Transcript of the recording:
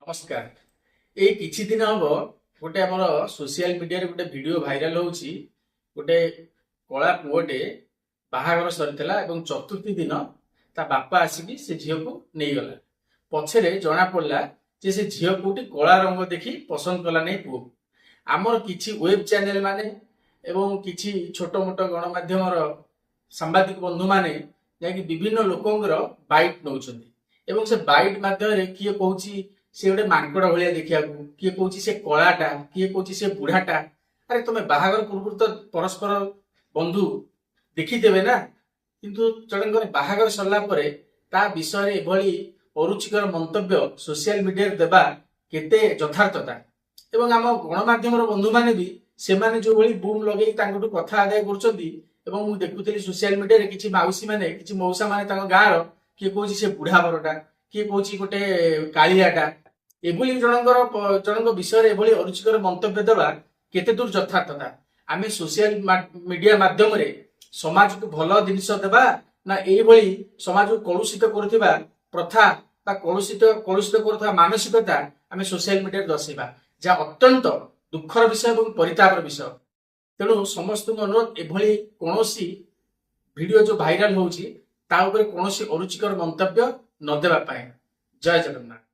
ନମସ୍କାର। ଏଇ କିଛି ଦିନ ହବ ଗୋଟେ ଆମର ସୋସିଆଲ ମିଡିଆରେ ଗୋଟେ ଭିଡିଓ ଭାଇରାଲ ହଉଛି। ଗୋଟେ କଳା ପୁଅଟେ ବାହାଘର ସରିଥିଲା ଏବଂ ଚତୁର୍ଥୀ ଦିନ ତା ବାପା ଆସିକି ସେ ଝିଅକୁ ନେଇଗଲା। ପଛରେ ଜଣା ପଡିଲା ଯେ ସେ ଝିଅ କୋଉଠି କଳା ରଙ୍ଗ ଦେଖି ପସନ୍ଦ କଲା ନାହିଁ ପୁଅକୁ। ଆମର କିଛି ୱେବ ଚ୍ୟାନେଲ ମାନେ ଏବଂ କିଛି ଛୋଟ ମୋଟ ଗଣମାଧ୍ୟମର ସାମ୍ବାଦିକ ବନ୍ଧୁମାନେ ଯାଇକି ବିଭିନ୍ନ ଲୋକଙ୍କର ବାଇଟ୍ ନଉଛନ୍ତି ଏବଂ ସେ ବାଇଟ୍ ମାଧ୍ୟମରେ କିଏ କହୁଛି ସେ ଗୋଟେ ମାଙ୍କଡ ଭଳିଆ ଦେଖିବାକୁ, କିଏ କହୁଛି ସେ କଳାଟା, କିଏ କହୁଛି ସେ ବୁଢାଟା। ଆରେ, ତମେ ବାହାଘର ପୂର୍ବରୁ ତ ପରସ୍ପର ବନ୍ଧୁ ଦେଖିଦେବେ ନା? କିନ୍ତୁ ଜଣଙ୍କର ବାହାଘର ସରିଲା ପରେ ତା ବିଷୟରେ ଏଭଳି ଅରୁଚିକର ମନ୍ତବ୍ୟ ସୋସିଆଲ ମିଡିଆରେ ଦେବା କେତେ ଯଥାର୍ଥତା? ଏବଂ ଆମ ଗଣମାଧ୍ୟମର ବନ୍ଧୁମାନେ ବି ସେମାନେ ଯୋଉଭଳି ବୁମ୍ ଲଗେଇ ତାଙ୍କଠୁ କଥା ଆଦାୟ କରୁଛନ୍ତି, ଏବଂ ମୁଁ ଦେଖୁଥିଲି ସୋସିଆଲ ମିଡିଆରେ କିଛି ମାଉସୀ ମାନେ, କିଛି ମଉସା ମାନେ ତାଙ୍କ ଗାଁର, କିଏ କହୁଛି ସେ ବୁଢା ବରଟା, କିଏ କହୁଛି ଗୋଟେ କାଳିଆଟା। ଏଭଳି ଜଣଙ୍କ ବିଷୟରେ ଏଭଳି ଅରୁଚିକର ମନ୍ତବ୍ୟ ଦେବା କେତେ ଦୂର ଯଥାର୍ଥତା? ଆମେ ସୋସିଆଲ ମିଡିଆ ମାଧ୍ୟମରେ ସମାଜକୁ ଭଲ ଜିନିଷ ଦେବା ନା ଏଇଭଳି ସମାଜକୁ କଳୁଷିତ କରୁଥିବା ପ୍ରଥା ବା କଳୁଷିତ କରୁଥିବା ମାନସିକତା ଆମେ ସୋସିଆଲ ମିଡିଆରେ ଦର୍ଶେଇବା, ଯାହା ଅତ୍ୟନ୍ତ ଦୁଃଖର ବିଷୟ ଏବଂ ପରିତାପର ବିଷୟ। ତେଣୁ ସମସ୍ତଙ୍କୁ ଅନୁରୋଧ, ଏଭଳି କୌଣସି ଭିଡିଓ ଯୋଉ ଭାଇରାଲ ହଉଛି, ତା ଉପରେ କୌଣସି ଅରୁଚିକର ମନ୍ତବ୍ୟ ନ ଦେବା ପାଇଁ। ଜୟ ଜଗନ୍ନାଥ।